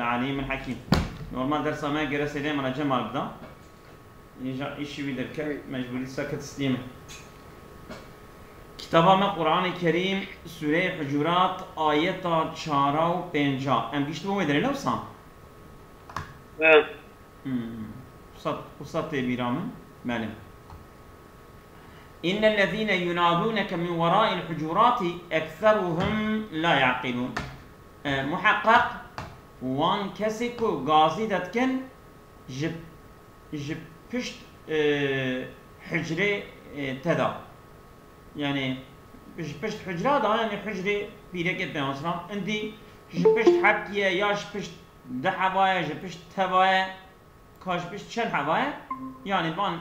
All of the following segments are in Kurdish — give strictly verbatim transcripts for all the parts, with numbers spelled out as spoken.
Alimul Hakim. Normal dersa me gere sêdê me Cemal bida. Înca îşî wî derket, mecbûrî dîsa ket stî me. Kitaba me Qur'anê Kerîm, Sûreyê Hucurat, ayeta çara û pênca. Em giştibûn wê derê, ne wisa? He. Hmm. Wisa, wisa tê bîra min. Belê. "İnnellezîne yunadûneke min werâil hucurâti ekseruhum la yaqilûn." E, muheqqeq wan kesê ku gazî de dikin ji, ji pişt, e, hucrê, e, te de. Yani ji pişt hucra da, yani hucrê pîrekê pênc sal, indî ji pişt hepkiye ya ji pişt du heva ye, ji pişt teva ye, ka ji pişt çend heva ye, yani van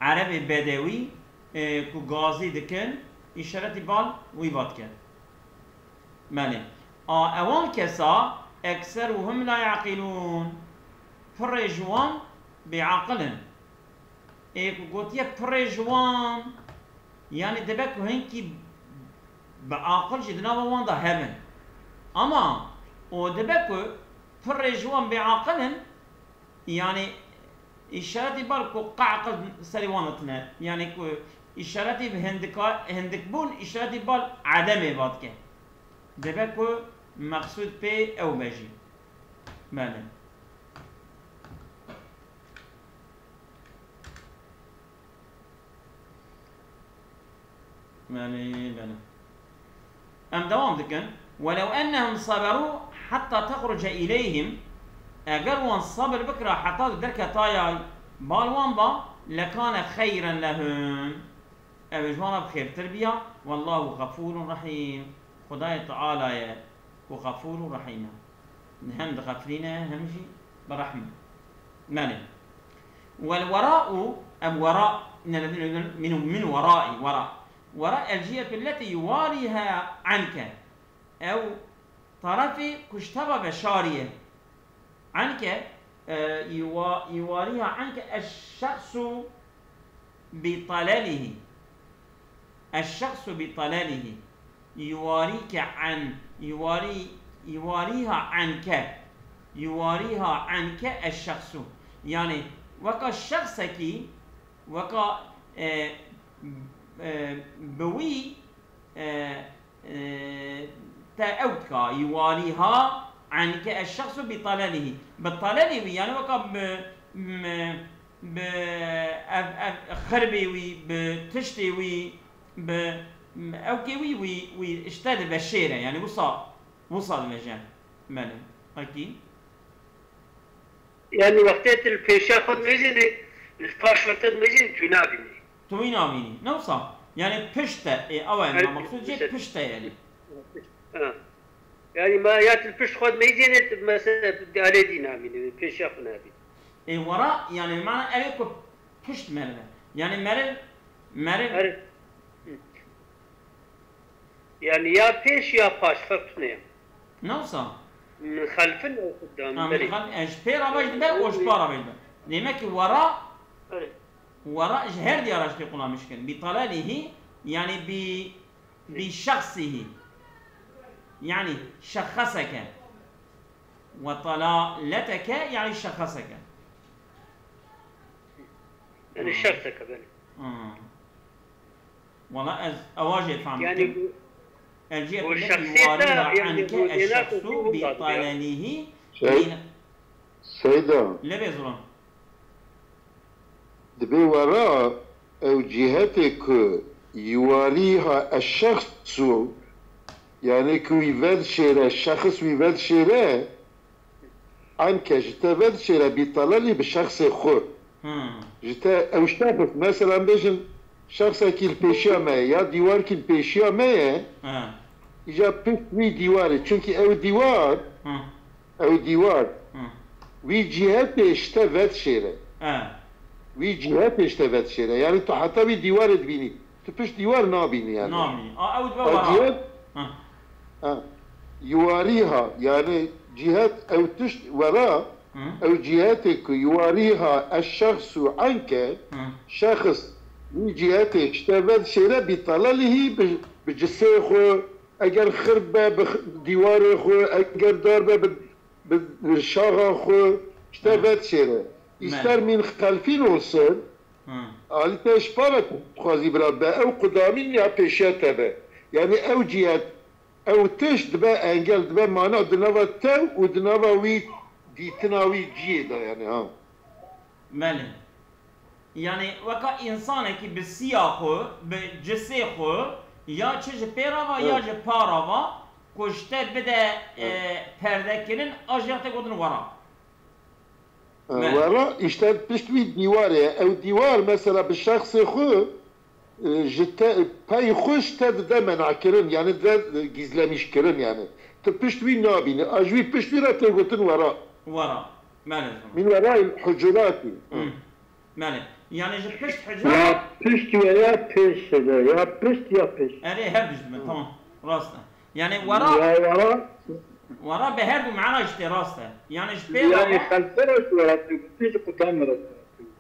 Erebê bedewî, e, ku gazî dikin, îşaretî bal wî va dike. Belê. A ewan kesa ekseruhum la yaqilûn. Pirê ji wan bêaqil in. Ê ku gotiye pirê ji wan, yani dibe ku hinkî bi aqil jî di nava wan de hebin. Ama o dibe ku pirê ji wan bêaqil in, yani îşaretî bal ku qe aqil serê wan de tune. Yani ku îşaretî bi hindika-, hindikbûn, îşaretî bal edemê va dike. Dibe ku meqsûd pê ew be jî. Belê. Belê, belê. Em dewam dikin. "Welew ennehum saberu hatta tehruce ileyhim." Eger wan sabir bikira heta tu derketayay bal wan ba, "lekane xeyren lehum." Ev ji wan re bi xêrtir biya. "Wallahu xefûrun rehîm." Xwedayê Teala ye ku xefûr û rehîm e. Hem dixefirîne hem jî bi rehm e. Belê. "Wel wera'u", ev wera, "innellezîne yunadûneke min, min wera'î", wera. "Wera el cihetu lletî yuwarîha anke." Ew terefê ku ji te ve veşarî ye. Anke, e, yuwa-, yuwarîha anke eşşexsu bi talelihî. Eşşexsu bi talelihî. Yuwarîke an, yuwarî, yuwarîha anke. Yuwarîha anke eşşexsu. Yani weka şexsekî, weka, e, e, bi wî, e, e, te ew dika, yuwarîha anke eşşexsu bi talelihî. Bi talelî wî, yani weka bi, bi, bi ev, ev xirbê wî, bi tiştê wî, bi ewkê wî, wî, wî ji te diveşêre, yani wisa, wisa diveje. Belê. Wekî? Yani wextê tu li pêşiya xwe dimêjînî, li paş wextê dimêjînî tu nabînî. Tu wî nabînî. Ne wisa? Yani pişt e. Ê, ew e, Her ma maqsûd jê pişt e yani. Ha. Yani ma ya tu li pişt xwe dimêjînî, tu mesela tu alê dî nabînî, li pêşiya xwe nabînî. Ê, wera, yani mana ev ê ku pişt meriv e. Yani meriv, meriv. Her. Hı. Yani ya pêş ya paş, ferq tune ye. Ne wisa? Min xelfin ew xuddan. Ha, min xel-, e, ji pê re ve jî dibe û ji pa re ve jî dibe. Demek ki wera, wera ji her diya re jî tê qulamîş kirin. Bi talelihî, yani bi, bi şexsihî. Yani şexeseke. Ve talaleteke, yani şexeseke. Yani şexseke, belê. Hmm. Wala ez ewa jê fehm dikim. Yani bu, el cihetu lletî yuwarîha anke eşşexsu bi talelihî. Seyda. Lê bê zilam. Dibê wera ew cihetê ku yuwarîha eşşexsu, yani ku wî vedişêre, şexs wî vedişêre, Anke ji te vedişêre bi talelî bi şexsê xwe. Hmm. Ji te ew şexs, mesela em bêjin şexsekî li pêşiya me ye ya dîwarkî li pêşiya me ye, ha, îca pişt wî dîwarê. Çunkî ew dîwar, hmm, ew dîwar, hmm, wî cihetê ji te vedişêre. Ha. Wî cihetê ji te vedişêre. Yani tu heta wî dîwarê dibînî. Tu pişt dîwar nabînî yani. Nabînî. A, ew dibe wera. Cihet, ha, ha. Yuwarîha, yani cihet ew tişt wera, hı, ew cihetê ku yuwarîha eşşexsu anke, hı, şexs wî cihetê ji te vedişêre bi talelihî bi, bi cisê xwe, eger xirb be bi x-, dîwarê xwe, eger dar be bi bi, bi şaxan xwe işte vedişêre. İster min xelfîn olsun, alî te ji pala dixwazî bira be, ew qudamîn ya pêşiya te be. Yani ew cihet, ew tişt dibe engel, dibe mana di nava te û di nava wî dîtina wî ciyê de yani ha. Belê. Yani weka însanekî bi siya xwe, bi cisê xwe, ya çi ji pê re va ya ji para va, ku ji te bide e, perdekirin, a jê re tê gotin wera. Wera, işte pişt wî dîwarê ye. Ew dîwar mesela bi şexsê xwe, e, ji te, pey xwe ji te dide menakirin, yani dide gizlemîşkirin yani. Tu pişt wî nabînî. A ji wî pişt wî re tê gotin wera. Wera. Belê zûna. Min werayil hucuratî. Belê. Yani ji pişt hicra. Ya pişt ya, ya pêş de. Ya pişt ya pêş. Erê her du ji me, tamam. Rast e. Yani wera, Ya wera. Wera bi her du mana jî tê, rast e. Yani ji pê Yani re. Xelfe re ji wera tê gotin, ji qudan re ji wera tê gotin.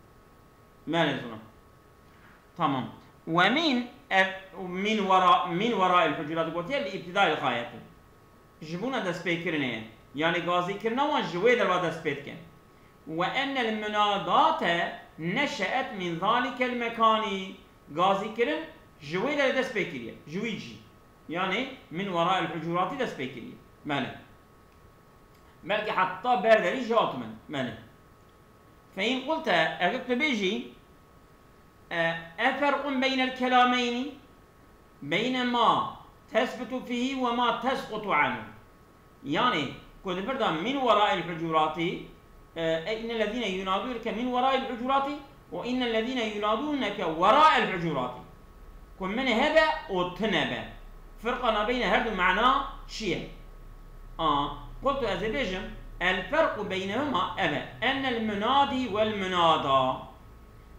Belê zûna. Tamam. Ve min, ev, min wera, min wera el hucurat gotiye li îbtidayê xayetê. Ji bona destpêkirinê ye. Yani gazîkirina wan ji wê derva dest pê dike. Ve ennel munadate neşeet min zalikel mekani. Gazîkirin ji wê derê dest pê kiriye. Ji wî cî. Yani min wera el hucuratî dest pê kiriye. Belê. Belkî heta ber derî jî hatibin. Belê. Fe in qulte, eger tu bêjî, e, e ferqun beynel kelameyni, beyne ma tesbutu fîhî ve ma tesqutu anhu. Yani, ku di vir de min werail hucuratî, e, e, innellezîne yunadûneke min werail hucuratî ve innellezîne yunadûneke werael hucuratî. Ku min hebe û tine be. Firqa nabeyne her du mana çi ye? A, qultu ez ê bêjim, el ferqu beynehuma ev e, ennel munadî wel munada.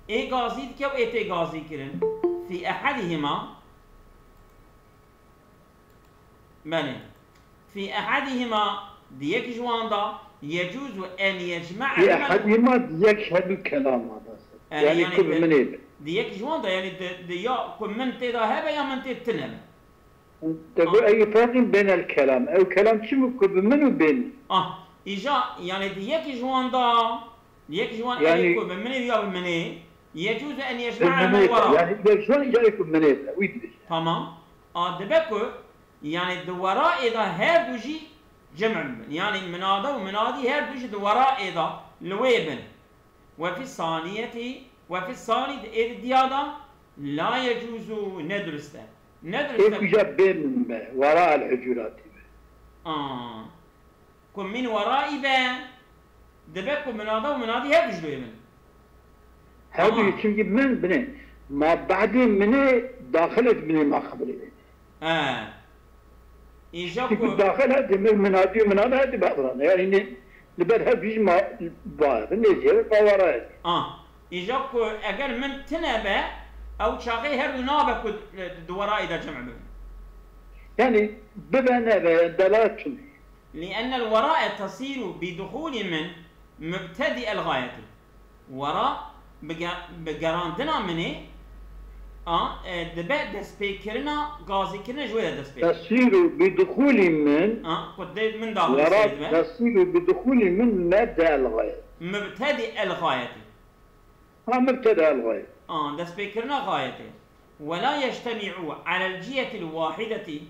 Ê gazî dike û ê tê gazî kirin. Fî ehedihima, belê. Fî ehedihima, di yek ji wan da, yecûzu en yecme'a Fî ehedihima di yek ji her du kelama da. Yani, Yani yani ku bi di- min ê be. Di yek ji wan da, yani di, di ya ku min tê de hebe ya min tê tine be. Te got ey ferqin beynel kelam. Ew kelam çi bû ku bi min û bên? Ah, îja, yani di yek ji wan da, di yek ji wan Yani- erê ku bi min ê ya bi min ê, yecûzu en Bi yecme'a min men ê wera. be. Yani di yek ji wan îcarê ku bi min ê be. Wî dibêje. Tamam. A dibe ku, yani di wera ê de her du jî cem' bin. Yani minade û minadî her du jî di wera ê de li wê bin. Ve fi saniyeti, ve fi sani di ê di diya de la yecûzu, ne durist e. Ne durist Ê e. kuja bê min be. Wera el hucuratî be. Aa. Ku min weraî be, dibe ku minade û minadî her du ji wê bin. Her du Tamam. Çünkü min binê. Ma badê minê daxilê di binê ma xebilê. He. Îja Çünkü ku daxil her di min minadî û minade her di bexdran. Yani ne, li ber her du jî ma ba, ne ziyade ma wera ye. A, îja ku eger min tine be, ew çaxê her du nabe ku di weraî de cem' bibin. Yani bibe nebe, delalet çûn. لأن الوراء تصير بدخول من مبتدئ الغاية. Wera bi ge-, bi gerandina minê a, e, dibe destpêkirina gazîkirina ji wê de dest pê. Tesiru bi duxulî min. A, ku dê min daxil Wera dibe. tesiru bi duxulî min mebde el gayet. Mubtedi el gayetî. Ha mubteda el gayet. A, destpêkirina gayetê. Wela yeştemi'u alel cihetil wahideti,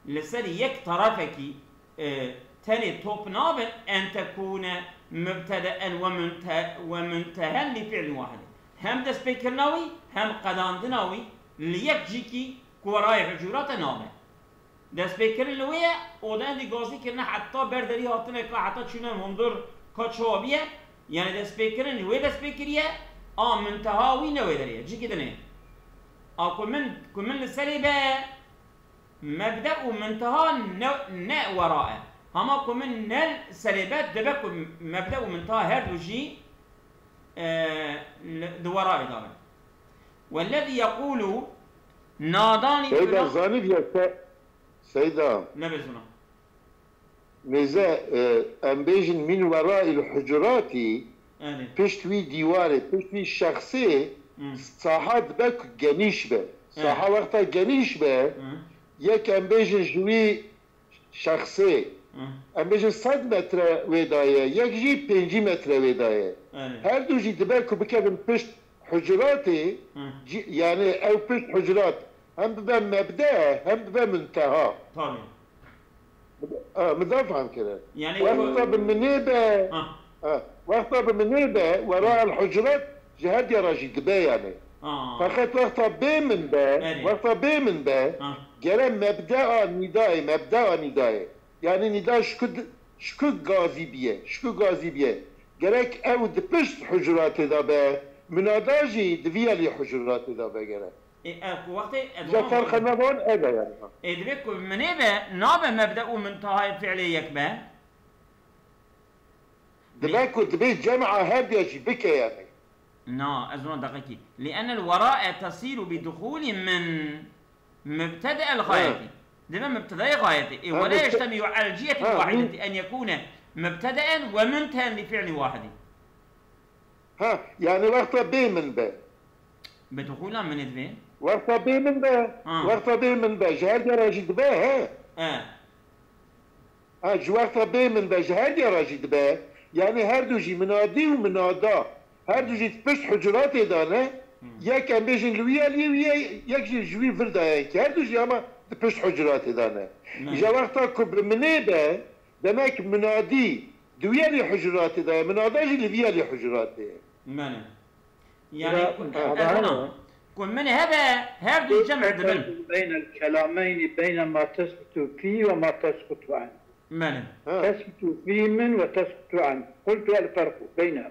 li ser yek terefekî, e, tenê top nabin, en tekûne mubtedeen we munte-, we muntehen li fi'lin wahidin. Hem destpêkirina wî, hem qedandina wî li yek cîkî ku werayê hucûrate nabe. Destpêkirin li wê ye, û di endî gazî kirine heta ber derî hatine ka heta çûne hundir ka çawa biye, yani destpêkirin ji wê dest pê kiriye, a munteha wî ne wê derê ye, cîkî din e. A ku min, ku min li serê be, mebde û munteha ne, ne wera e. Hema ku min ne li serê be, dibe ku mebde û munteha her du jî, e, li, di werayê de be. Wellezî yeqûlu, nadanî Seyda tuna- zanî diye se-, Seyda. Nebe zûna. Mêze, e, em bêjin min werail hucuratî, Yani. Pişt wî dîwarê, pişt wî şexsê Hı. Saha dibe ku genîş be. Saha wexta genîş be, Hı. Yek em bêjin ji wî şexsê Em bêjin sed metre wê daye, yek jî pêncî metre wê daye. Her du jî dibe ku bikevin pişt hucuratê, cî-, yani ew pişt hucurat hem bibe mebde, hem bibe munteha. Tabii. Ha, min da fehm kirin. Yani wexta bi minê be, ha, wexta bi minê be, wera el hucurat ji her diya re jî dibe yani. Ha. Feqet wexta bê min be, wexta bê min be, gere mebdea nîdayê, mebdea nîdayê. Yani nîda şku di-, şku gazî biye, şku gazî biye. Gerek ew di pişt hucuratê de be, minada jî di vî yelî hucuratê de be gerek. Ê, ev ku wextê ez Ji ferqe nevan ev e yani. Ê, divê ku minê be, nabe mebde û muntehayê fiilê yek be? Dibe ku dibê cem'a her diya jî bike yani. Na, ez ona deqekî. لأن الوراء تصير بدخول من مبتدأ الغاية. Dibe mubtedayê gayetê. Ê, ولا يجتمع على الجهة الواحدة أن يكون مبتدأ ومنتهى لفعل واحد. Ha, yani wexta bê min be. Bi dixûla min divê. Wexta bê min be. Ha. Wexta bê min be. Ji her gera jî dibe, he? E. Ha, ji wexta bê min be, ji her gera jî dibe. Yani her du jî minadî û minada. Her du jî di pişt hucuratê de ne. Yek em bêjin li wî yeliyê wî ye, yek jî ji wî vir de ye. Her du jî ama di pişt hucuratê de ne. Îja wexta ku bi minê be, demek minadî di wî yelî hucuratê de ye, minada jî li vî yelî hucuratê ye. Mene. Yani, Bira-, ku, bira-, ez ona, ku min hebe her du cem dibin. بين الكلامين، بين ما تثبت فيه وما تسقط عنه. Mene. تثبت في من وتسقط عنه. قلت: الفرق بين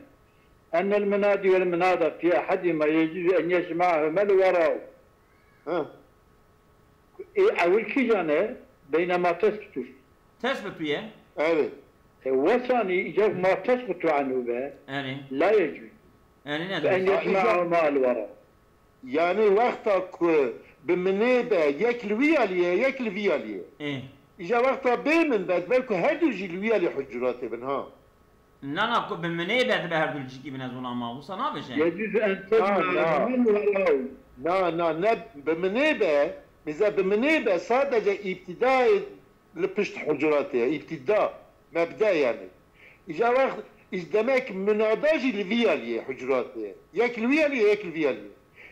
أن المنادي والمنادى في أحدهما يجوز أن يجمعهما الوراء. Ha. Ê ewil kîjan e? Beyne ma tesbitu. Tesbitu ye. Evet. E, wesanî îca ma tesbitu anhu be. Erê. La yecûz. Erê ne Be en diyor? yecma'ahuma el wara. Yani wexta ku bi minê be yek li wî aliyê, yek li vî aliyê. Ê. Îca wexta bê min be, dibe ku her du jî li wî alî hucuratê bin, ha. Na, na, ku bi minê be dibe her du li cîkî bine zû lama. Wisa nabêje. يجوز أن تجمع Na, na. من وراء. Na, na, ne bi minê be, bize bi minê be sadece îbtidayê li pişt hucuratê ye. Îbtida, mebde yani. Îca wext, îc demek minada jî li vî yaliyê hucuratê ye. Yek li vî yaliyê, yek li vî yaliyê.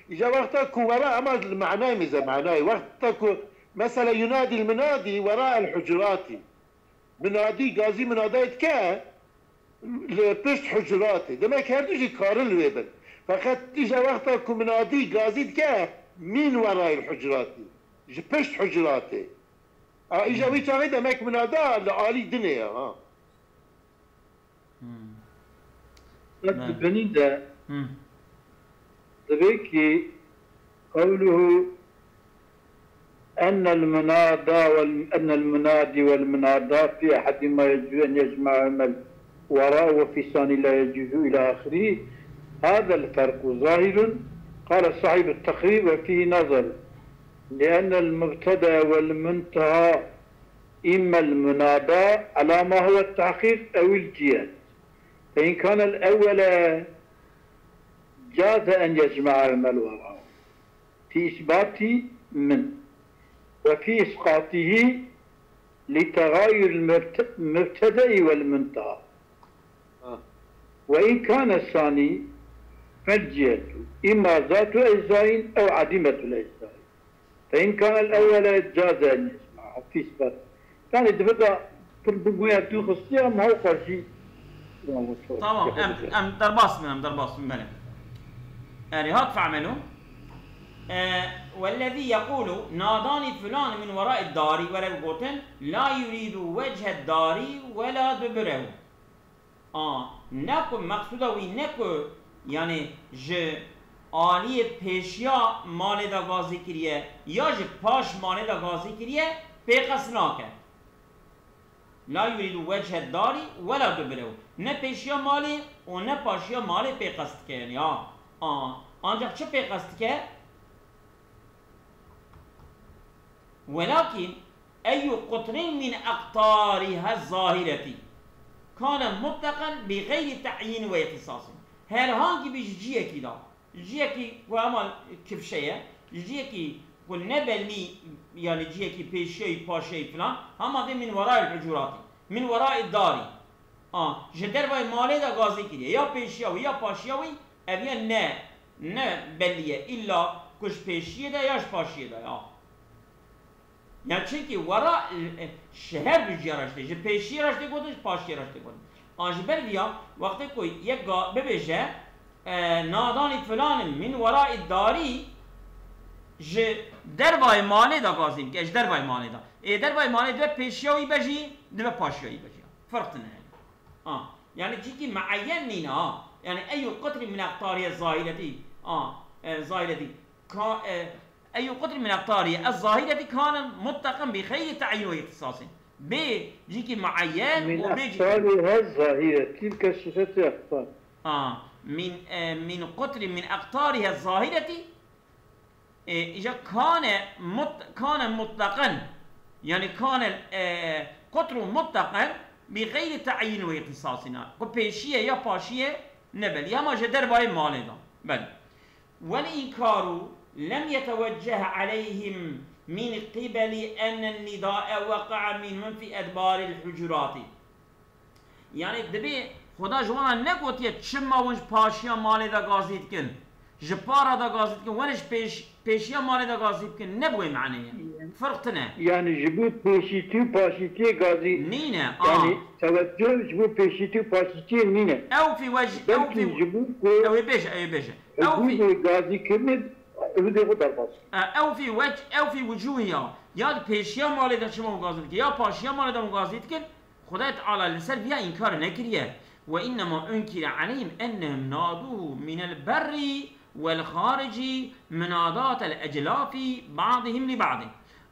Îca wexta ku wera ema li manayê mêze manayê. Wexta ku mesela yunadî l minadî wera el hucuratî. Minadî, gazî minadayê dike li pişt hucuratê. Demek her du jî karin li wê bin. Feqet îja wexta ku minadî gazî dike mîn werayê hucuratî. Ji pişt hucuratê. A, îja wî çaxê demek minada li alî dinê ye, ha. Hmm. Qet Bele. Di binî de Hmm. dibê ki قوله أن المنادى وال-، أن المنادي والمنادى في أحدهما يجوز أن يجمعهما الوراء وفي الثاني لا يجوز إلى آخره. هذا الفرق ظاهر، قال صاحب التقريب: وفيه نظر، لأن المبتدأ والمنتهى إما المنادى على ما هو التحقيق أو الجهة، فإن كان الأول جاز أن يجمعهما الوراء في إثبات من، وفي إسقاطه لتغاير المبت-، المبتدأ والمنتهى. آه. وإن كان الثاني فالجهة إما ذات أجزاء أو عديمة الأجزاء. فإن كان الأول جاز أن يجمع في إثبات. Yani divê da pir bi guya tu xistiye, em hewqa jî. Tamam, em, em derbas bin, em derbas bin, belê. Erê, hat fe'melu. E, والذي يقول ناداني فلان من وراء الدار, were gotin, لا يريد وجه الدار ولا دبره. A, ne ku meqsûda wî ne ku, yanî ji aliyê pêşiya malê de gazî kiriye ya ji paş malê de gazî kiriye, pê qest nake. La yurîdu wechê darî wela dubirehu. Ne pêşiya malê û ne paşiya malê pê qest dike, yanî, ha. A, ancak çi pê qest dike? Welakin أي قطر من أقطارها الظاهرة كان مطلقا بغير تعيين واختصاص. Herhangî bî ji ciyekî de, ciyekî ku hema kifşe ye, ciyekî ku ne belmî, yani ciyekî pêşiyayî, paşiyayî filan, hema vê min warayê hucuratî. Min weraî darî. A, ji dervayê malê de gazî kiriye. Ya pêşiya wî ya paşiya wî, ev ya ne, ne belî ye. Îlla ku ji pêşiyê de ya ji paşiyê de ya. Ya çimkî wera, e, ji her du ciya re ji tê, ji pêşiyê re ji tê gotin, ji paşiyê re ji tê gotin. A ji ber viya, wextê ku yek ga-, bibêje, e, nadanî filanî min weraî darî, ji dervayê malê de gazî bike, ji dervayê malê de. Ê dervayê malê dibe pêşiya wî be jî, dibe paşiya wî be jî. Ferq tine heye. A, yani cîkî muayyen nîne ha. Yani eyu qutri min aqtariye zahireti. A, e, zahireti. Ka, e, eyu qutri min aqtariye ez zahireti kanen mutlaqen bi xeyri ta'yin ve ihtisasin. Bê cîkî muayyen من û bê cîkî أقطارها الظاهرة، تلك صفة أقطار. A, min, e, min qutri min aqtariha zahireti, e, îja kane mut-, kane mutlaqen. Yani kane, e, qutru mutlaqen bi xeyri ta'yin ve ihtisasina. Ku pêşiye ya paşiye ne belî. Hema ji dervayê malê de. Belê. والإنكار لم يتوجه عليهم من قبل أن النداء وقع منهم في أدبار الحجرات. Yani dibê Xuda ji wan re negotiye çima hûn ji paşiya malê de gazî dikin, ji para de gazî dikin, were ji pêş-, pêşiya malê de gazî bikin, ne bi wê manê ye. Ferq tine. Yani ji bo pêşîtî û paşîtiyê gazî nîne. Yani a, teveccüh ji bo pêşîtî û paşîtiyê nîne. Ew fî wej, ew Belkî fî ji bo ku ew ê bêje, ew ê bêje. Ew fî Hududê gazîkirinê hududê xwe derbas. E, ew fî wej, ew fî wucûhiya. Ya di pêşiya malê de çima hûn gazî dikin, ya paşiya malê de hûn gazî dikin, Xwedayê Teala li ser viya înkar nekiriye. وإنما أنكر عليهم أنهم نادوه من البر والخارج مناداة الأجلاف بعضهم لبعض.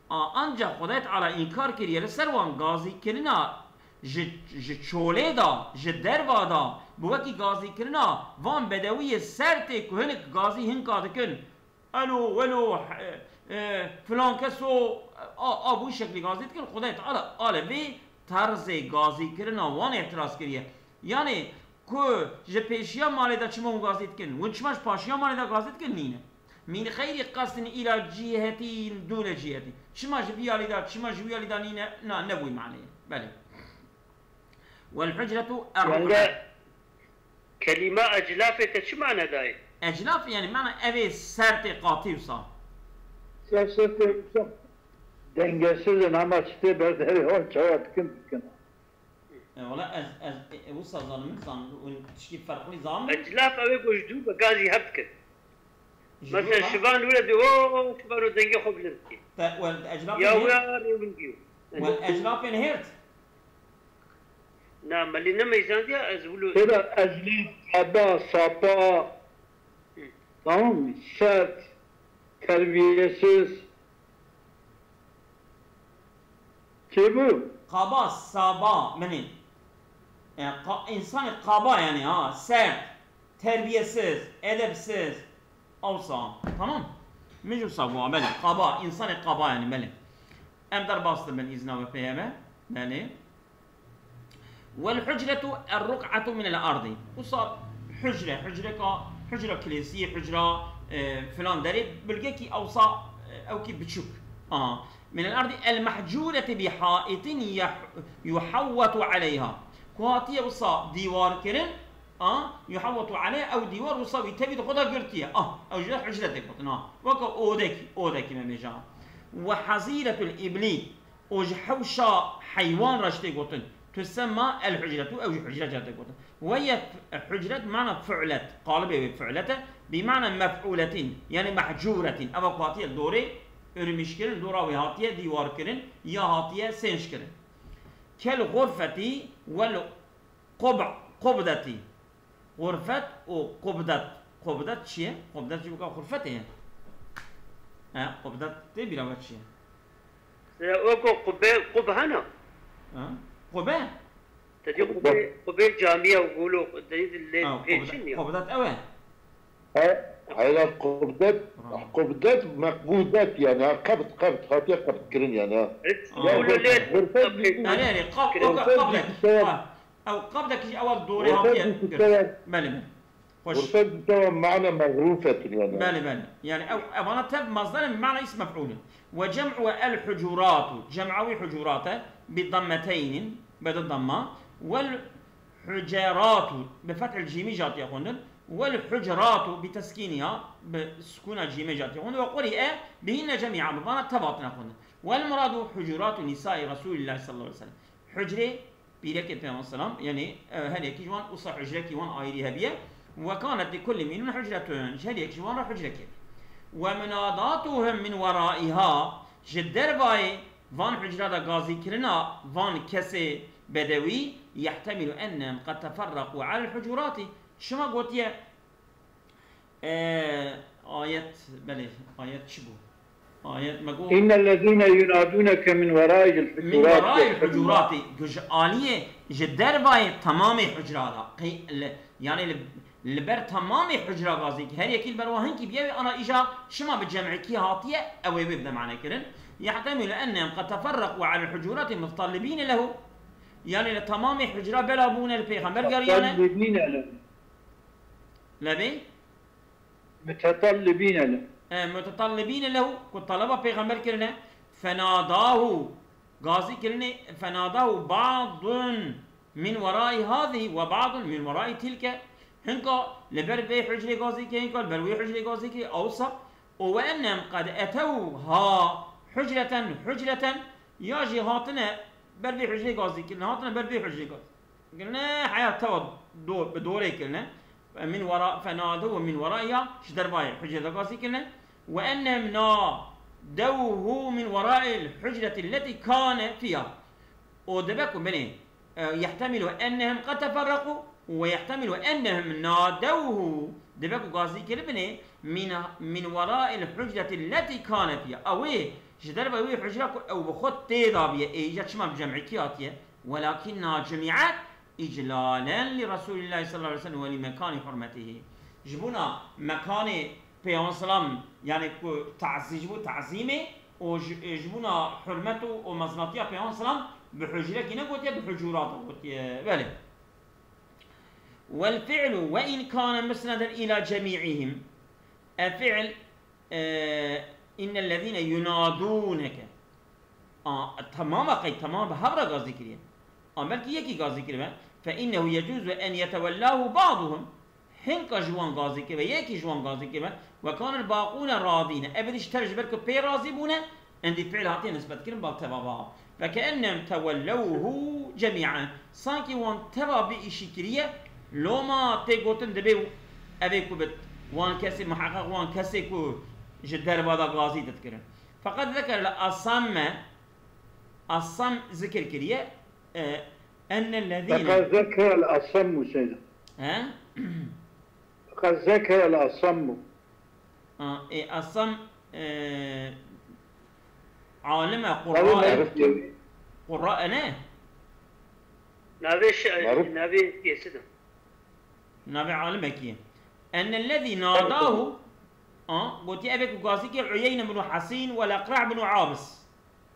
A, ancak Xwedayê Teala înkar kiriye li ser wan gazîkirina ji, ji çolê de, ji derva de, bi wekî gazîkirina van bedewiyê sertê ku hinek gazî hinka dikin, Elo, welo, e, e, filan keso, a, a, bu şeklî gazî dikin, Xwedayê Teala a li vê terzê gazîkirina wan îtiraz kiriye. Yanî ku ji pêşiya malê de çima hûn gazî dikin, hûn çima ji paşiya malê de gazî dikin, nîne. Min xeyrî qesdin îla cîhetî dûne cîhetî. Çima ji vî alî de, çima ji wî alî de nîne, na, ne bûy maneyê. Belê. Wel hucretu Yani erruqe. Kelîma eclafê te çi mane dayê? Eclaf yani mana evê sertê qatî wisa. Ser sertê wisa. Dengesiz in ama çitê ber derê wan çawa dikin dikin. E, wala ez, ez, e, e, wisa zanim, zanim, û tişkî ferqlî zanim. Eclaf ew ê ku ji dû be gazî hev dikin. Ji Mesela dû re? Şivan wile dê, o, o, şivan o dengê xwe bilind dikê. Te, wel, eclafê Ya nêrt? Wila rêwin diyo. Wel, eclafê nêrt? Na, melî ne meyzandiya ez wilo. Têra eclaf, qaba, sapa, Hı. Tamam mı? Sert, terbiyesiz. Kê bu? Qaba, saba, minî. E, qa-, insanê qaba yani ha, sert, terbiyesiz, edepsiz. Awsa, tamam. Min jî wisa got, belê. Qaba, insanê qaba yani, belê. Em derbas dibin îzna ve peyame. Belê. Wel hucretu er ruk'atu min el ardi. Wisa hucre, hucreka, hucra kilêsiyê, hucra, e, filan derê, bilgekî awsa, e, ewkî biçûk. Aha. Min el ardi el mehcûreti bi haitin yah-, yuhavvetu aleyha. Ku hatiye wisa dîwar kirin, A, yuhavvetu aleyh, ew dîwar wisa wî tevî di xwe de girtiye. A, ew jî de hucre tê gotin, a. Weke odekî, odekî me bêje, a. Ve hazîretul îblî, û ji hewşa heywan re jî tê gotin. Tusemma el hucretu, ew jî hucre jê tê gotin. Ve ye hucret mana fu'let, qalibê wê fu'let e, bi mana mef'uletin, yani mehcûretin. Eva ku hatiye dorê örmîş kirin, dora wê hatiye dîwar kirin, ya hatiye sênj kirin. Kel xurfetî wel Qub-, qubdetî. Xurfet û qubdet. Qubdet çi ye? Qubdet jî weka xurfetê ye. He, qubdet tê bîra we çi ye? Ya, weko qubbe, qub hene? Ha? Qubbe? Te dî qubbe, qubbe camiye û gulo, te dî lê Ha, pêşin qubdet, ya. Qubdet ew e? He, heyra qubdet, Bravo. Qubdet meqbudet yani, ha, qebd, qebd, hatiye qebd kirin yani, ha. Aa. Ya, Erê, erê, qab-, Qebd oka kirin. Qebd qab-, kirin. Ha, ew qabdekî jî ewa dorê Orta hatiye bir gir. Kutuya Belê, belê. Hoş. Orta bir kutuya mana mağrufetin yani. Belê, belê. Yani ew, evana tev mazdarên mana îsm mef'ûl in. Ve cem'u el hucuratu. Cem'a wî hucurate bi dammeteynin. Bede damma. Wel huceratu bi fethil cîmî jatiye xwendin. Wel huceratu bi teskîniya bi sukûna cîmê jatiye xwendin. Ve quri'e bihinne cemî'a bi vana teva tine xwendin. Wel muradu hucuratu nisai Resulillah sallallahu aleyhi ve sellem. Hucrê pîrekê Peygamber selam, yani, e, her yekî ji wan usa hucrekî wan ayrî hebiye. Ve kanet li kulli minhum hucretun. Ji her yekî ji wan re hucrekê. Ve munadatuhum min weraiha. Ji dervayê van hucra de gazîkirina van kesê bedewî, yehtemilu ennehum qed teferreqû alel hucurati. Çima gotiye, e, ayet, belê, ayet çi bû? Ayet me got, إن الذين ينادونك من وراء min الحجرات weraîl يحتمل hucurati, ku ji aliyê, ji dervayê temamê hucra de, qey-, li, yani li, li ber temamê hucra gazî, her yekî li ber wan hinkî biye wê, ana îja çima bi cem'îkî hatiye, ew ê wê bide mane kirin. Yehtemilu ennehum qed teferreqû alel hucurati mutetallibîne lehu. Yani li temamê hucra bela bûne li pêxember geriyane. متطلبين له. Lebê? متطلبين له. E, mutetallibîne lehu, ku taleba pêxember kirine. Fenadahu, gazî kirine, fenadahu ba'dun min werai hazihi ve ba'dun min werai tilke. Hinka li ber vê hucrê gazî ke, hinka li ber wê hucrê gazî ke, awsa. O ve ennem qed etew ha hucreten hucreten, ya jî hatine ber vê hucrê gazî kirine, hatine ber vê hucrê gazî kirine, heya teva do-, bi dorê kirine. Min wera, fenade ve min wera ya, ji dervayê hucrê de gazî kirine. Ve ennem nadewhu min werail hucreti leti kane fiha. O dibe ku binê, e, yehtemilu ennehum qed teferreqû ve yehtemilu ennehum nadewhu, dibe ku gazî kiribinê min, min werail hucreti leti kane fiha. Ew ê ji derve wê hucra ku ew bi xwe tê de biye, ê îca çima bi cem'îkî hatiye? Welakinna cumi'et iclalen li Resulillahi sallallahu aleyhi ve sellem ve li mekani hurmetihi. Ji bona mekanê Peygamber selam, yani ku tazî, ji bo tazîmê û ji, ji bona hurmet û, û mezinatiya Peygamber selam bi hucrekî negotiye, bi hucurat gotiye. Belê. Wel fi'lu ve in kana musneden ila cemî'ihim. E fi'l, e, innellezîne yunadûneke. A, temama qey, temama bi hev re gazî kiriye. A belkî yekî gazî kiribe. Fe innehu yecûzu en yetewellâhu ba'duhum. Hinka ji wan gazî kiribe, yekî ji wan gazî kiribe. Ve kanel baqûne radîne. Ev êdî ji tev ji ber ku pê razî bûne, endî fi'l hatiye nisbetkirin bal teva va. Ve ke'ennem tewellewhu cemî'en. Sankî wan teva vê îşî kiriye, loma tê gotin dibê ev ê ku bit. Wan kesê, muheqeq wan kesê ku ji derva de gazî didkirin. Feqet zeker le asamme, asam zikir kiriye, e, ennellezîne. Feqet zeker el asammu şeyde. He? Feqet zeker el asammu. A, e, asam, e, alime, Tabii qurra, meruf diyor. Qurra, e, ne? Navê şi-, Meruf. Navê kêsi de. Navê alimekî. Ennellezî nadahu, a, gotiye, ev ê ku gazî kir Uyeyne bin Hesîn wel Eqra' bin Abis.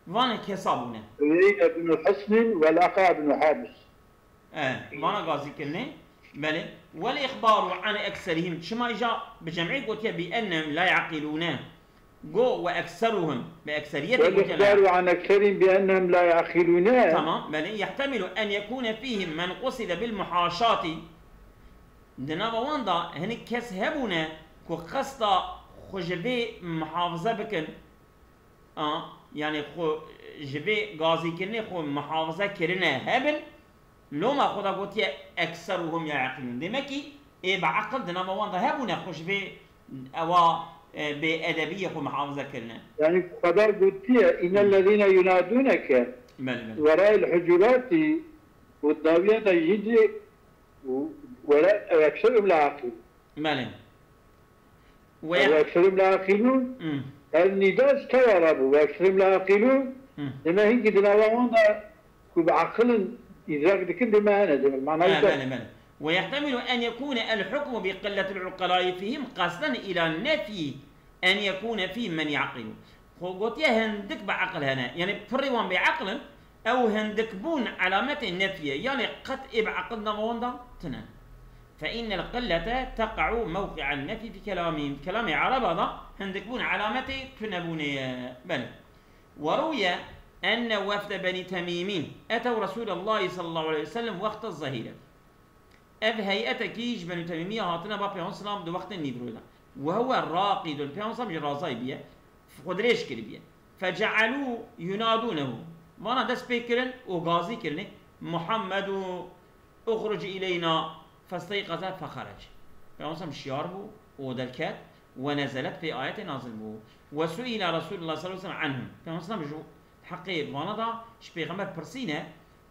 Van kesa bûne. Uyeyne bin Husnin wel Eqra' bin Habis. E, vana gazî kirine. Belê. Wel îxbaru an ekserihim. Çima îja bi cem'î gotiye bi ennehum la yaqilûne. Go ve ekseruhum. Bi ekseriyetê gotiye la. Wel îxbaru an ekserihim bi ennehum la yaqilûne. Tamam. Belê. Yehtemilu en yekûne fîhim men quside bil muhaşati. Di nava wan de hinek kes hebûne ku qesta xwe ji vê muhafize bikin. A, yani xwe ji vê gazîkirinê xwe muhafize kirine hebin, loma xwe da gotiye ekseruhum ya yaqilûn. Demekî ê bi eqil di nava wan de hebûne xwe ji vê ewa, e, bê edebiyê xwe muhafize kirine. Yani xwe da gotiye, innellezîne yunadûneke Belê, belê. Werayil hucurati û dawiya de jî dê û wera-, ekseruhum la yaqilûn. Belê. Ve Ve ekserim la yaqilûn. Hmm. Ev nîda ji teva re bû. Ve ekserim la yaqilûn. Hmm. Deme hinkî di nava wan de ku bi aqil in îdrak dikin, deme hene, deme mana He, wisa. Belê, belê. Ve yehtemilu en yekûne el hukmu bi qilletil uqelai fihim qasden ila nefyi en yekûne fihim men yaqilûn. Xwe gotiye hindik bi aqil hene. Yani pirê wan bê aqil in, Ew hindikbûn alametê nefyê, yanê qet ê bi eqil nava wan de tune. Fe innel qillete teqe'u mewqi'en nefyî fi kelamî. Kelamê Ereba de hindikbûn alametê tunebûnê ye. Belê. Ve rûye, أن وفد بني تميم أتوا رسول الله صلى الله عليه وسلم وقت الظهيرة. Ev heyetekî ji Benû Temîmiya hatine ba Peyxamber selam di wextê nîvroyê de. Ve huwe raqidun. Peyxamber selam jî razayî bûye. Xwe dirêj kiribiye. Fecealû yunadûnehu. Vana dest pê kirin û gazî kirinê. Muhammedu uxruc ileyna festeyqaze fexerec. Peyxamber selam şiyar bû û derket. Ve nezelet pê ayetê nazil bû. Ve suîle Resulullah sallallahu aleyhi ve sellem anhum. Peyxamber selam ji heqê vana da ji Peyxamber pirsîne.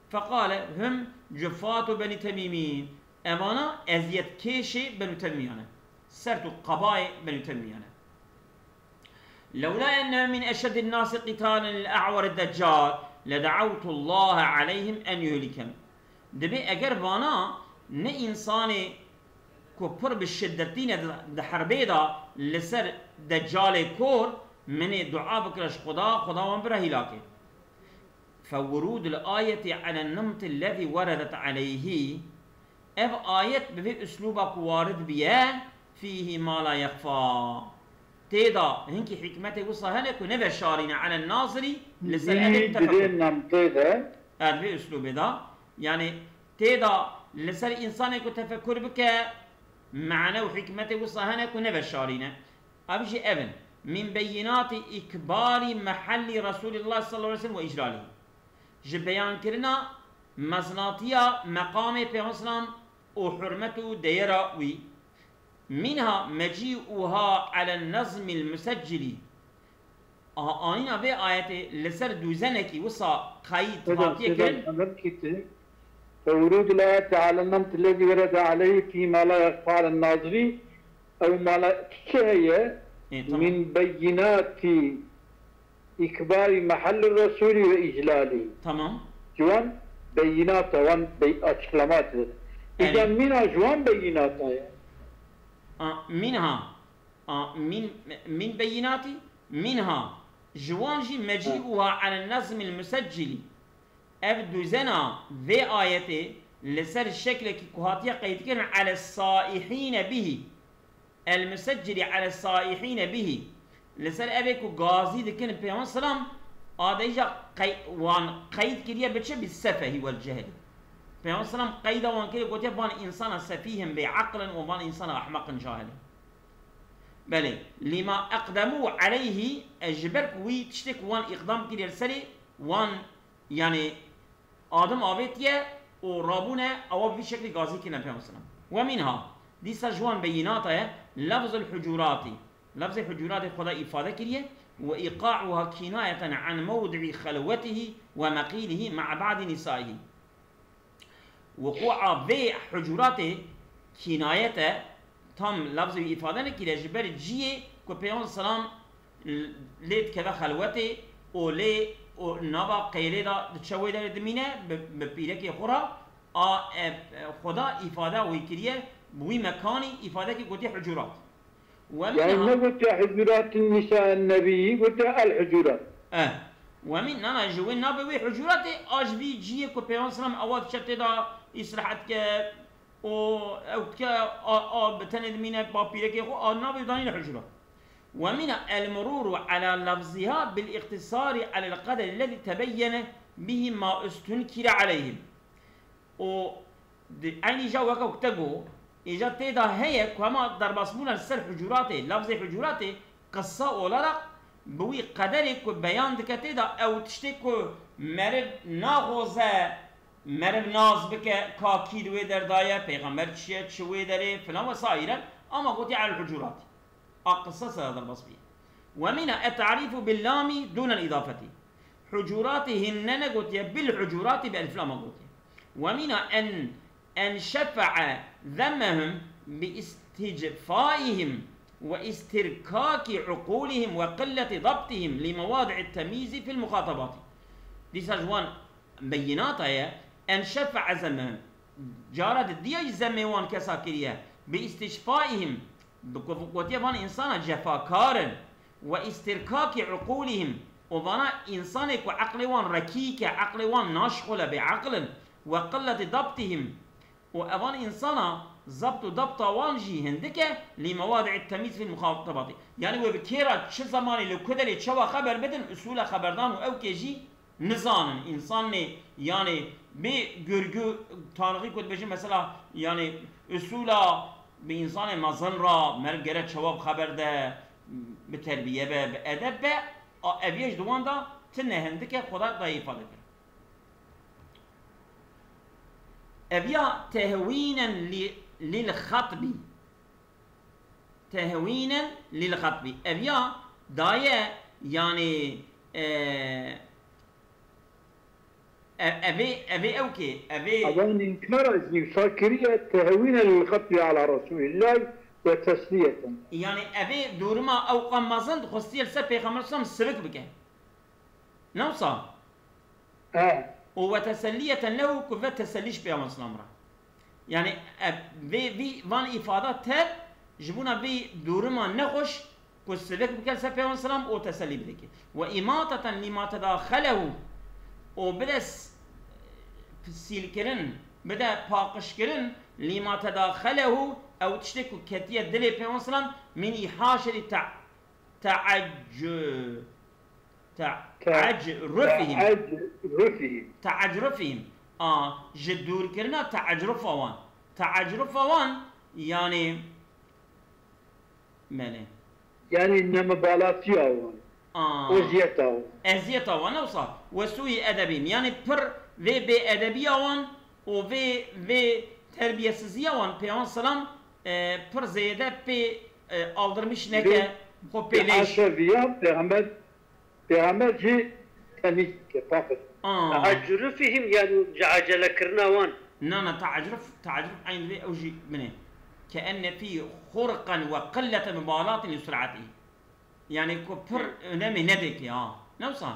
Feqale hum cufatu Benî Temîmîn. Evana eziyetkêşê Benû Temîmiyan e. Sert û qabayê Benû Temîmiyan e. Lewla ennehu min eşeddin nasi qitalan lil a'war deccal leda'awtullaha aleyhim en yuhlikem. Dibê eger vana ne însanê ku pir bi şiddetî ne di, di herbê de li ser Deccalê kor, min ê dua bikira ji Xuda, Xuda wan bira hîlakê. Fewurûdul ayeti alen nimti lezî weredet aleyhî. Ev ayet bi vê uslûba ku warid biye, fîhî ma la yexfa. Tê de hinkî hikmetê wisa hene ku neveşarîne elen nazirî li ser Dî evê di vê tefekur. Nemtê de. E, di vê uslûbê de. Yani tê de li ser însanê ku tefekur bike, mane û hikmetê wisa hene ku neveşarîne. Ev jî ev in. Min beyinati ikbarî mehellî Resulillah sallallahu aleyhi ve sellem ve iclalî. Ji beyankirina mezinatiya meqamê Peyxamber selam û hurmet û deyera wî. Minha mecî'uha elen nezmil museccilî. Aha, anîna vê ayetê li ser dûzenekî wisa qeyd Hocam, hatiye Hocam, kirin. Emir kiti. Fewrûd la teala nemt lezî werede aleyhi fî ma la yexfa alen nazirî. Ew mala çi heye? E, tamam. Min beyinati ikbarî mehelli Resulî ve iclalî. Tamam. Ji wan beyinata wan bey-, açıklamat. Îca Yani mina ji wan beyinata ye. A, minha. A, min, min beyinati. Minha. Ji wan jî mecî'uha elen nezmil museccilî. Ev duzena vê ayetê li ser şeklekî ku hatiye qeydkirin ele saihîne bihî. El museccilî ele saihîne bihî. Li ser evê ku gazî dikin Peyxamber selam, a de îja qey-, wan qeyd kiriye bi çi? Bi sefehî wel cehilî. Peyxamber selam qeyda wan kiriye, gotiye van însana sefîh in, bêeqil in û van însana ehmeq in, cahil in. Belê, lima eqdemû aleyhî, e, ji ber ku wî tiştê ku wan îqdam kiriye li serê, wan, yanî, adim avêtiye û rabûne, ewa bi vî şeklî gazî kirine Peyxamber selam. Ve minha, dîsa ji wan beyînata ye, lefzul hucuratî. Lefzê hucuratê Xweda îfade kiriye, ve îqa'uha kînayeten an mewdi'î xelwetihî ve meqîlihî ma'a ba'dî nisaihi. Wuqûa vê hucuratê kînayet e, tam lafzê wî îfade nekiriye, ji ber ciyê ku Peyxember selam lê dikeve xelwetê û lê û nava qeyrê de diçe wê derê dimîne, bi, bi pîrekê xwe re, a, e, e, Xweda îfade wî kiriye, bi wî mekanî îfadekî gotiye hucurat. Ve Yani minha ne gotiye hucuratın nisa en nebiyyi, gotiye el hucurat. Eh. Ve min, nana, ji wê navê wê hucuratê, a ji vî ciyê ku Peyxember selam ewa diçe tê de îstirahet ke û ew dike a, a bi tenê dimîne ba pîrekê xwe, a navê danîne hucurat. Ve mina el mururu ala lafziha bil iqtisari alel qederi lezî tebeyyene bihi ma ustunkire aleyhim. Û di eynî ja weke ku te got, îja tê de heye ku hema derbasbûna li ser hucuratê, lafzê hucuratê, qisa olarak bi wî qederê ku beyan dike tê de ew tiştê ku meriv naxoze, meriv nas bike, ka kî li wê derdaye, pêxember çi ye, çi wê derê, filan wesaîre, ama gotiye el hucurat. A qisasa derbas bî. Ve mîna et-ta'rîfu bil-lami dûnel îdafetî. Hucuratî hinne negotiye, bil hucuratî bi elif lama gotiye. Ve mîna en, en şefe'e zemmehum bi isticfaihim ve istirkaki uqulihim ve qilleti dabtihim li mevadi'it temyîzi fil muxatabatî. Dîsa ji wan beyînata ye, en şefe'e zemmehum. Cara di diya jî zemmê wan kesa kiriye. Bi isticfaihim. Bi ku gotiye van însana cefakar in. Ve istirkakî uqûlihim. Û vana însanê ku eqlê wan rekîk e, eqlê wan naşixule, bêeqil in. Ve qilleti dabtihim. Û evan însana zabt û dabta wan jî hindik e, lî mewadi'it temîz fîl muxatabatî. Yanî wê bi kê re, çi zemanê, li ku derê, çawa xeber bidin, usûla xeberdan û ewkê jî Nizanin, însanê, yanî, bê gurgû, tarixî ku dibêjin, mesela, yanî, usûla bi însanê mezin re meriv gere çawa bi xeber de, bi terbiye be, bi edeb be, a, ev yê ji di wan de tune hindik e, Xweda dayê îfade kir. Ev ya tehwînen lî-, lîl xetbî. Tehwînen lîl xetbî. Ev ya daye, yanî, e, e, evê, evê ew kê, evê Ewan înkara jî wisa kiriye, tehwînen lîl xetbî ala Resûlîllahî ve tesliyeten. Yanî evê duruma ew qam mezin dixwestiye li ser Pêxember Îslam sivik bike. Ne wisa? He. Û we teselliyeten lehu, ku ve tesellî ji Pêxember Îslam re. Yanî, e, vê, vî, van îfada tev ji bona vî duruma nexweş ku sivik bike ser Pêxember Îslam û tesellî bidike. Ve îmateten lîma tedaxelehu, û bide s-, sîlkirin, bide paqijkirin, lîma tedaxelehu, ew tiştê ku ketiye dilê Pêxember Îslam, min îhaşeri te-, teaccu-, Te-, Te-, teacrufihim. Teacrufihim. Teacrufihim. A, ji dûrkirina teacrufa wan. Teacrufa wan, yanî, belê. Yanî nembalatiya wan. A. Eziyeta wan. Eziyeta wan, ne wisa? Ve sûî edebihim. Yanî pir vê bêedebiya wan û vê, vê terbiyesiziya wan, Peyxember selam, e, pir zêde pê, e, aldırmış neke, Vê xwe pê lêş. Aşeviya Peyxember Pêxember jî temîz dike, pak dike. Aa. Teacrufihim, yani ji ecelekirina wan. Na, na, teacruf, teacruf eyn vê ew jî binê. Keenne fî xurqen ve qillete mubalatin li sur'atî. Yani ku pir Hı. önemê nedêkê, ha. Ne wisa?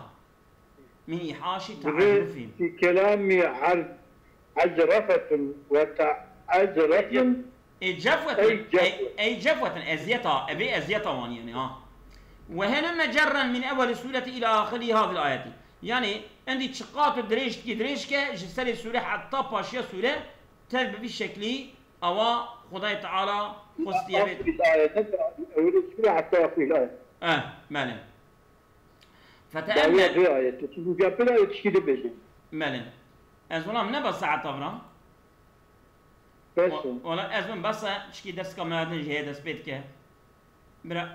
Min îhaşî Divê teacrufihim. Fî kelamî ecrefetun ve teacrefun. Ê cefwetin, Ey ey, cefwet. Ey cefwetin, eziyeta, evê eziyeta wan yani, ha. Ve hene mecerren min ewweli sureti ila ahiri hadil ayeti. Yani, endî çiqat û dirêj dikî dirêj ke, ji serê sure heta paşiya sure, tev bi vî şeklî, awa Xwedayê Teala xwestiye bê. Ahiril ayet, ne? Ewweli sure heta ahiril ayet. Eh, belê. Dawiya Feteemme- vê ayeti. Çünkü pira yetişkî dibêjin. Belê. Ez wela min nebes saeta vira. Bes Wa-, o. Wala ez min bes e, çikî derska me hatin jê dest pê dike. Bira,